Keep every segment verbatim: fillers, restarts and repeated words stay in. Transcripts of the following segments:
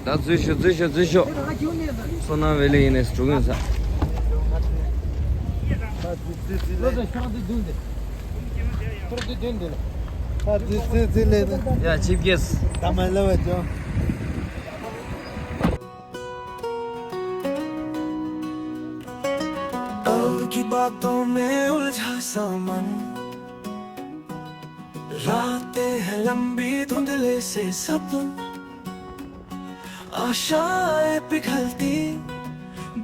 ད་འཛུལ་ཤོག་འཛུལ་ཤོག་འཛུལ་ཤོག་བསོད་ནམས་ཝེ་ལི་ཡིན་ནས་འགྲོ་གི་ཡིན་ས། ཡ་ཆིབས་རྒྱས། कल की बातों में उलझा सा मन, रातें हैं लंबी धुंधले से सपन, आशाएं पिघलती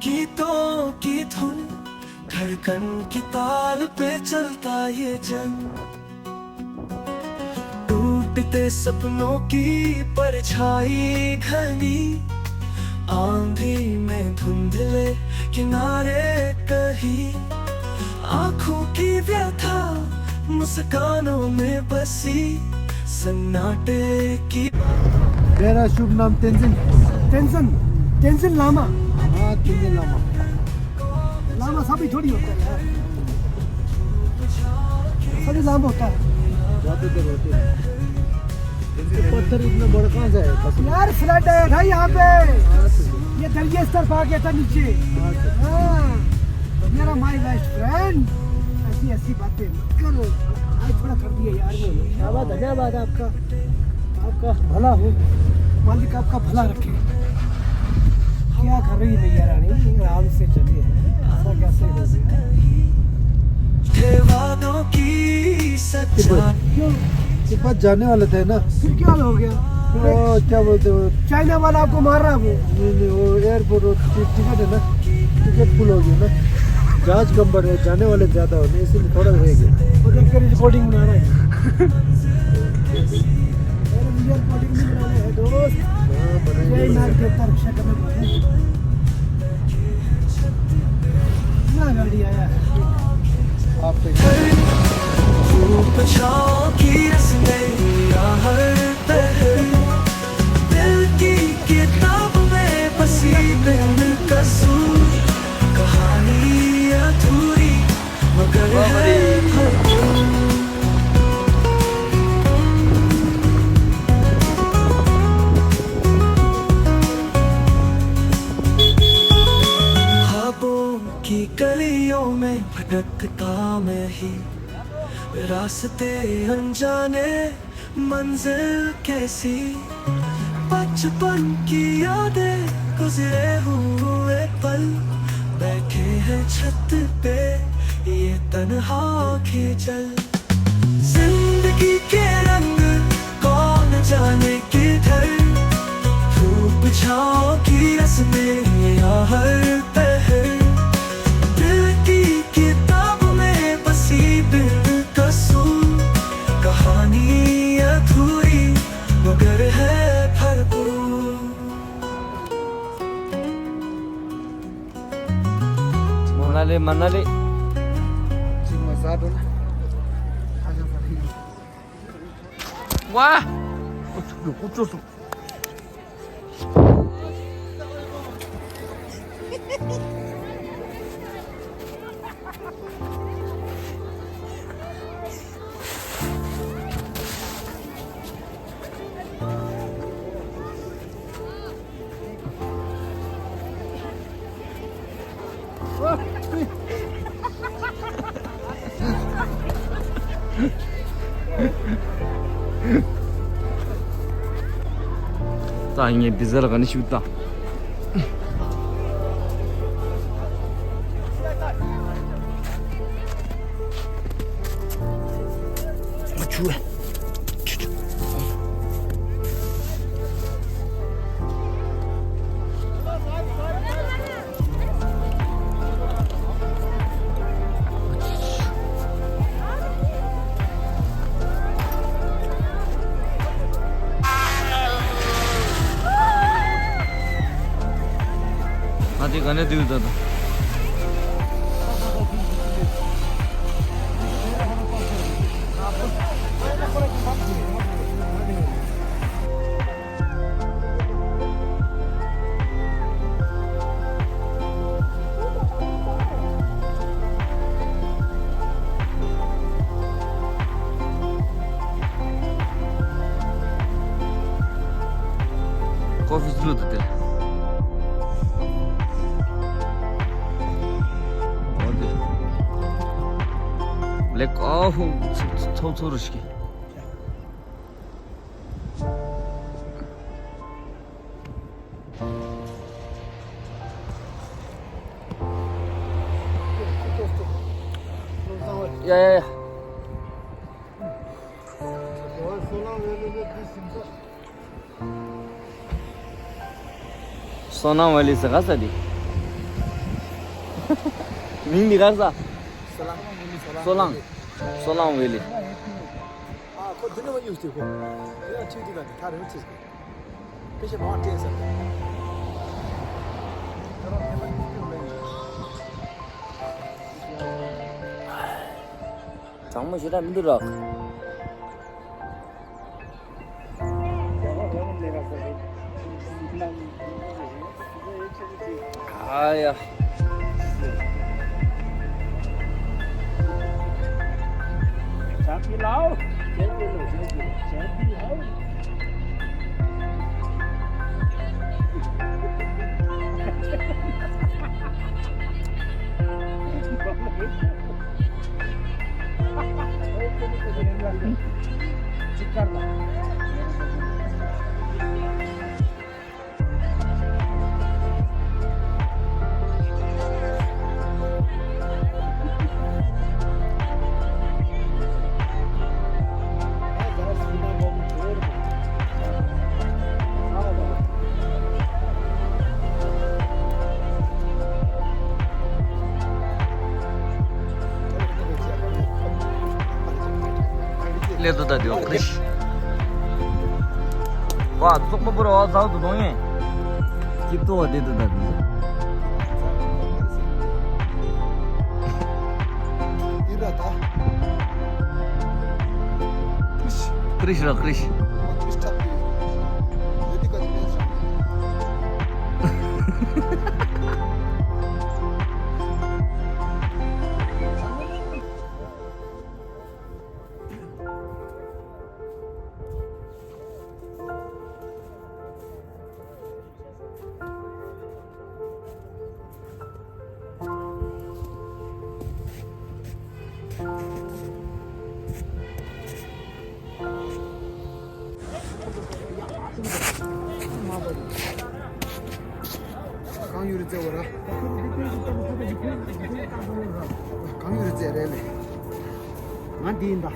गीतों की धुन, धड़कन की ताल पे चलता ये जग। टूटते सपनों की परछाई घनी, आंधी में धुंधले किनारे कहीं, आंखों की व्यथा मुस्कानों में बसी, सन्नाटे की। मेरा शुभ नाम तेंजिन। Tension, tension Lama. हाँ, तेंजिन लामा। लामा सभी थोड़ी होता है यार। सभी लामा होता है। ज्यादातर होते हैं। ये पत्थर इतना बड़ा कहाँ से आया? यार, फ्लड आया था यहाँ पे। ये दरिया इस तरफ आ गया था नीचे। हाँ। मेरा माय बेस्ट फ्रेंड, ऐसी ऐसी बातें मत कर। आज थोड़ा कर दिया यार मैंने। क्या बात, धन्यवाद आपका। आपका भला हो, मालिक आपका भला रखे। क्या कर रही है मैया रानी, आराम से चले हैं, ऐसा कैसे हो गया? क्यों? तिब्बत जाने वाले थे ना। फिर क्या हो गया? वो क्या बोलते हैं वो? चाइना वाला आपको मार रहा है वो। नहीं, नहीं, वो एयरपोर्ट, वो टि-, टिकट है ना, टिकट फुल हो गया ना, जहाज कम बढ़ रहे, जाने वाले ज्यादा हो रहे, इसीलिए थोड़ा रह गया। वो देख कर रिकॉर्डिंग बना रहा है। अरे भैया, रिकॉर्डिंग नहीं बनाना है दोस्त। हाँ, बनाएंगे, जय नाथ बनाएंगे। देवता रक्षा करना पड़ता है। इतना गाड़ी आया है। आप पे। धूप छाँव की रस गई हर पहर, दिल की किताब में बसी बिन कसूर, कहानी अधूरी मगर है भरपूर। ख्वाबों की गलियों में भटकता मैं ही, रास्ते अनजाने, मंजिल कैसी, बचपन की यादें, गुजरे हुए पल, बैठे हैं छत पे ये तन्हा आंखें जल। जिंदगी के रंग कौन जाने किधर, धूप छाँव की रस्में या हर पहर, दिल की किताब में बसी बिन कसूर, कहानी अधूरी मगर है भरपूर। मनाली, मनाली। वा। ད་ངས་བི་ཟ་ལ་ག་ནས་ཤུགས་བཏང་། ཆུ། ང་དེ་ག་ནས་བསྡུས་ད་ད། ཀོ་ཕི་ ལེགས། ཨ་ཧུ། ཚོ་ཚོ་ཚོ་རུ་ཤི། ཡ་ཡ་ཡ། སོ་ནམ་ཝེ་ལི་ཟེར་ག་ས་དེ། མིང་འདི་ག་ས། སོ་ལང་། སོ་ལང་ཝེ་ལི། ཨ་ཁོ་འདི་ནས་མ་གཡུགས་ཏེ་ཁོ། དེ་ཡང་ཁྲིད་དེ་ག་ནས་ཐག་རིང་ཆེ་ཟེར། ཕལ་ཆེར་མ་སྤྲད་ཟེར། གྲང་མོ་ཞེ་དྲག་མི་འདུག་རོགས། ཨ་ཡ། ལས་དུ་ད་དེ་བ་ཀྲིཤ། ཝ་ཙོག་པ་པུ་ར་ཝ་ཟའུ་དུ་གཏོང་ཡིན། སྐྱིད་ཏོ་བ་དེ་དུ་ད་དེ། དེ་ར་ད། ཀྲིཤ། ཀྲིཤ་ར་ཀྲིཤ། ཀྲིཤ་ཐབ་དེ། ཡོད་དེ་ག་ཅི་ནས་བྱུང་། གང་ཡོད་རེད་བཙལ་བ་ར། གང་ཡོད་རེད་བཙལ་རེད་ལེ། ང་འདི་ཡིན་ད།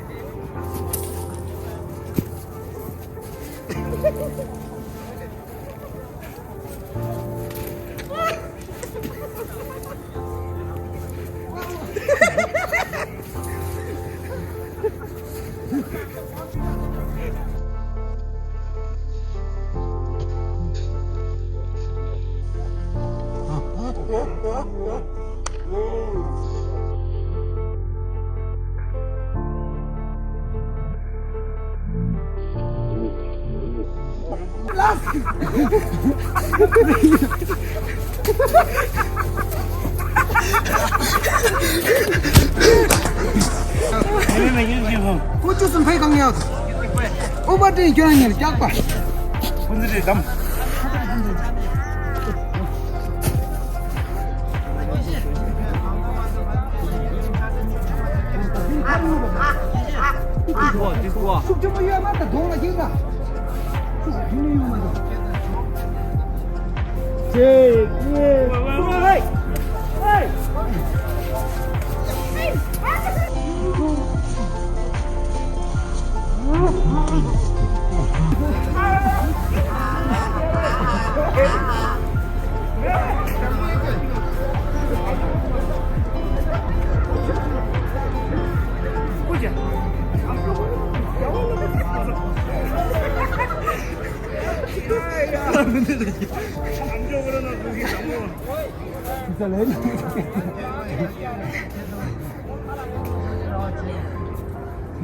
ཁོ་ཆུ་སུམ་ཕའི་གང་ཡག་ཨོ་མ་ཏྲེ་ཁྱོད་རང་ཉལ་སྐྱག་པ། ཁོ་ཚོ་རེད་དམ། ཤུགས་ཆེན་པོ་ཡོད་མ་ད་གདོང་ལ་ཡིན་ད། ཤུགས་ཆེན་པོ་ཡོད་མ་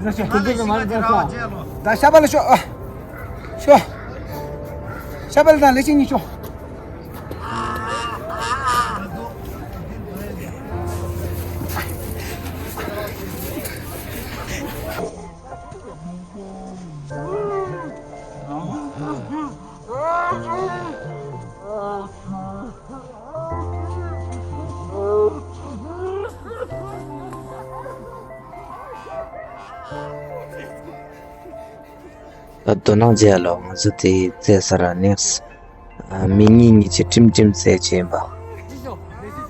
ད། གཅིག་གཉིས། ད་ཤ་པ་ལ་ཤོག་ཨ། ཤོག་ཤ་པ་ལ་དང་ལེ་ཤིང་གཉིས་ཤོག་དོ་སྣང་བྱེད་ཡ་ལ་ང་ཚོ་དེ་རྩེད་ས་ར་ནེགས། ཨ། མི་གཉིས་གཉིས་ཀྱི་ཀྲིམ་ཀྲིམ་རྩེད་བྱེད་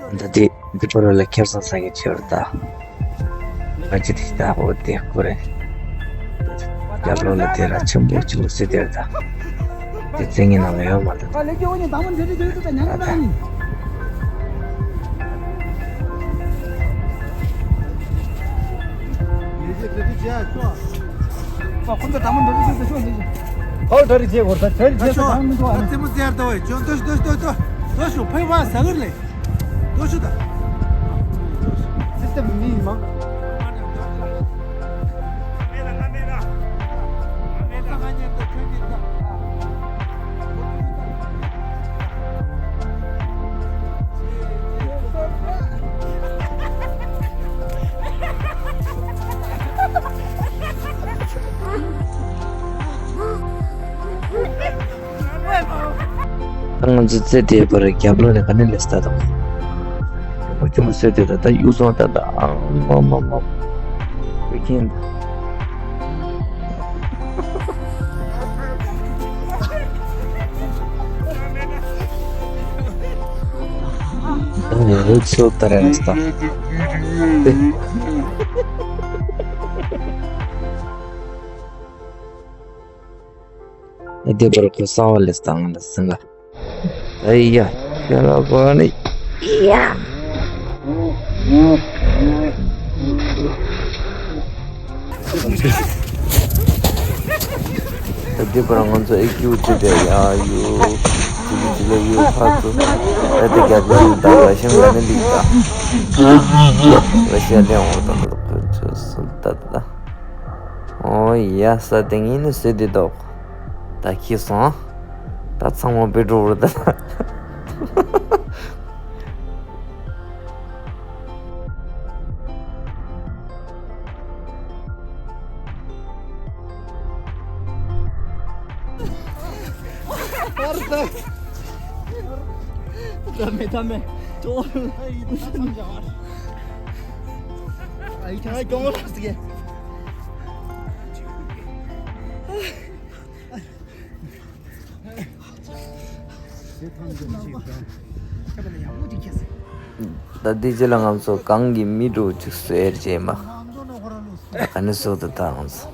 པ། ད་དེ་འདི་པར་ལ་ཁེར་སང་ས་གི་ཆེ་བར་ད། ང་ཅི་དེ་ད་ཧོ་དེ་ཁོ་རེད། རྒྱབ་ལོགས་ལ་དེ་ར་ཆེན་པོ་ཅིག་ལ་སུ་དེར་ད། དེ་རྩེད་ངན་ནང་ལ་ཡོད་མ་ད། ད་ལེ་ཀྱི་འོ་ནི་དང་པོ་འདི་འདྲ་འདྲ་ད་ཉན་ད་ནི། ཁོང་ཚོ་དང་པོ་འདི་འདྲ་འདྲ་ད་ཤོག་འདི། ཧོ་ད་རི་རྗེ་གོ་ད་ད་རི་རྗེ་ད་དང་མི་འདུག་ཨ་ནི། ད་ཙེ་མོ་ཙེ་ཡར་ད་བའི་ཅོ་ད་ཤོག་ད་ཤོག་ད་ཤོག་ད་ཤོག་ཕེ་བ་ཟ་གི་རེད། ཏོ་ཤུ་ད། སི་སི་ཊམ་མི་མང་། ང་ཚོ་རྩེད་དེ་བར་རྒྱབ་ལོགས་ནས་ག་ནས་ལས་ལྟ་དང་། ཁོ་ཅུང་ཟད་དེ་ད་ལྟ་གཡུ་སོང་ད་ལྟ་ཨང་མ་མ་མ། བེ་ཁིན། ཨང་ཡོད་ཚོད་ལྟ་ར་ཡང་ལྟ། ཨེ་དེ་བར་ཁོ་གསང་བ་ལས་བཏང་ལ་སྲིན་ལ། ཨེ་ཡ། ཁྱེད་ལ་གོ་ནི། ཡ། ཨེ་དེ་བར་ང་ཚོ་ཨེ་ཀྱུ་ཅི་དེ་ཡ་ཡུ། ཅི་ཅི་ལ་ཡུ་ཕ་ཚོ། ཨེ་དེ་རྒྱབ་ལ་ཡུ་ད་ར་ཤམ་ལ་ནི་ལིག་ད། ར་ཤ་ལེན་འོང་ད་ད་ད་ད་ད། ཨོ་ཡ། ས་དེ་ངས་ནི་ཟེར་དེ་འདུག་ད་ཁྱི་སོང་། ད་ཚང་མ་བེད་འགྲོ་བར་ད། ད་མེད་ད་མེད། ཅོ། ཨ་ཡི་ད་ཚང་ཞག་ཨ། ཨ་ཡི་ད་ཀྱོང་ལ་སི་གེ། ད་འདི་རྗེས་ལ་ང་ཚོ་གང་གི་མི་འགྲོ་ཅིག་སོད་རྗེས་མ། ཨ་ནི་སོ་ད་ད་ང་ཚོ།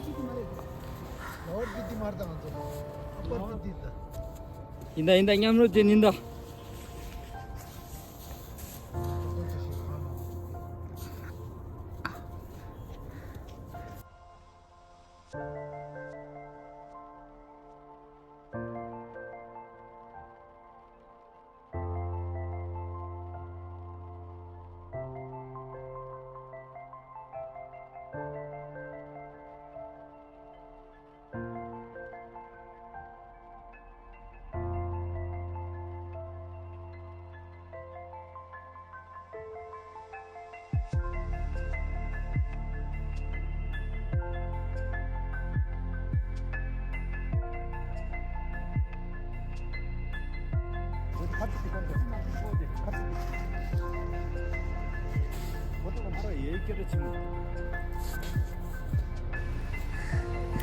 ཡིན་ད་ཡིན་ད་མཉམ་རོགས་བྱེད་ཡིན་ད།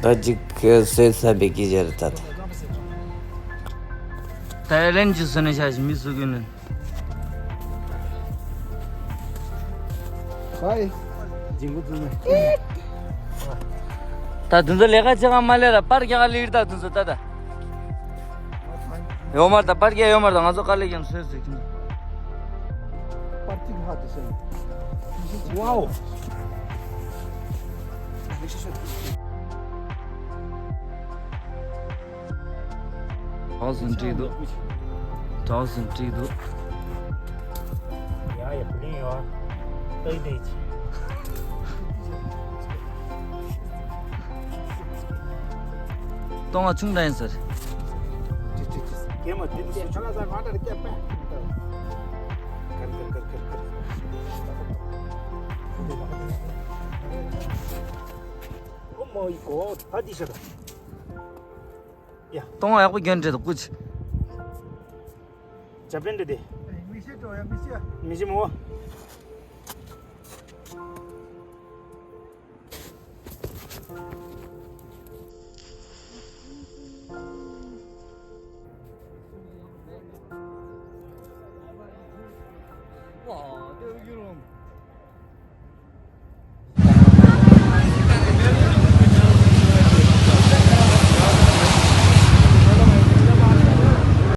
ད་ཅིག་གི་སེ་ས་བེ་ཀི་ཇར་ད་ད། ཐའི་ལེན་གྱི་སུ་ནས་ཤ་ཞིག་མི་སུ་གི་ནས། ཧའི། ཇིང་གུ་ཙུ་ནས། ད་དུང་ཚོ་ལས་ཀ་བྱེད་ག་མ་ལས་ར་པར་རྒྱག་ག་ལིར་ད་དུང་ཚོ་ད་ད། ཡོད་མར་ད་པར་རྒྱག་ཡོད་མར་ད་ང་ཚོ་དཀའ་ལས་ཀྱང་སོས་སོས་ཀྱིན། པར་ཅིག་ཧ་དུ་སོན། ཝའོ། གྲོགས་སུ་འགྲིག་འདུག་གྲོགས་སུ་འགྲིག་འདུག་ཡ་ཡ་བུ་ལིང་ཡོ། ཏོག་ཏོག་ཅི། ཏོང་ང་ཆུང་འདྲ་ཡིན་ཟེར། ཅི་ཅི་ཅི། གད་མོ་དེ་ཚོ་ཆུང་ས་ང་འདྲ་རེ་སྐྱབས་པས། གར་གར་གར་གར་གར། ཨོ་མོ་ཡི་གོ་ད་འདི་ཤ་ད། ཡ། ཏོང་ང་ཡག་པོ་རྒྱན་འདྲེ་དང་ཀུ་ཅི། ཇ་པན་འདྲེ་དེ། མི་ཤེས་འགྲོ་ཡ་མི་ཤེས། མི་ཤེས་མོ།